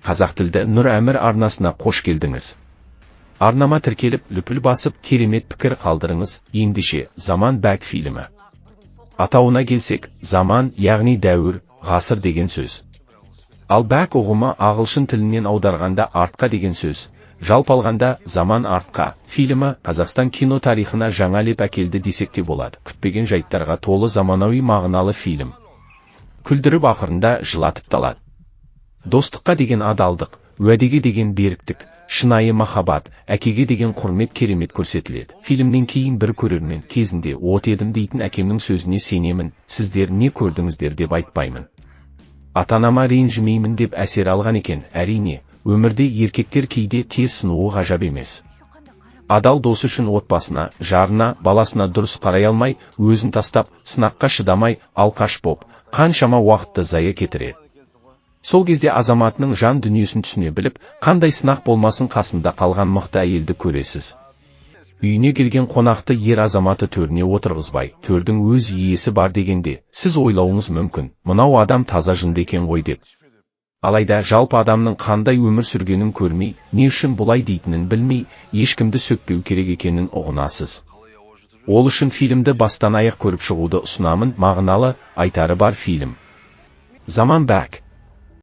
Қазақ тілді Нұр Әмір арнасына қош келдіңіз. Арнама тіркеліп, лүпіл басып, керемет пікір қалдырыңыз. Ендеше, «Заман Back» фильмі. Атауына келсек, заман, яғни дәуір, ғасыр деген сөз. Ал back ұғымы ағылшын тілінен аударғанда артқа деген сөз. Жалпы алғанда, «Заман артқа» фильмі Қазақстан кино тарихына жаңа леп әкелді десек те болады. Күтпеген жайттарға толы заманауи мағыналы фильм. Күлдіріп, ақырында жылатып та алады. Достыққа деген адалдық, уәдеге деген беріктік, шынайы махаббат, әкеге деген құрмет керемет көрсетіледі. Фильмнен кейін бір көрермен «Кезінде от едім дейтін әкемнің сөзіне сенемін, сіздер не көрдіңіздер деп айтпаймын. Ата-анама ренжімеймін» деп әсер алған екен. Әрине, өмірде еркектер кейде тез сынуы ғажап емес. Адал досы үшін отбасына, жарына, баласына дұрыс қарай алмай, өзін тастап, сынаққа шыдамай, алқаш боп, қаншама уақытты зая кетіреді. Сол кезде азаматының жан дүниесін түсіне біліп, қандай сынақ болмасын қасында қалған мықты әйелді көресіз. Үйіне келген қонақты ер азаматы төріне отырғызбай, төрдің өз иесі бар дегенде, сіз ойлауыңыз мүмкін, мынау адам таза жынды екен ғой деп. Алайда жалпы адамның қандай өмір сүргенін көрмей, не үшін бұлай дейтінін білмей, ешкімді сөкпеу керек екенін ұғынасыз. Ол үшін фильмді бастан аяқ көріп шығуды ұсынамын, мағыналы, айтары бар фильм. «Заман Back».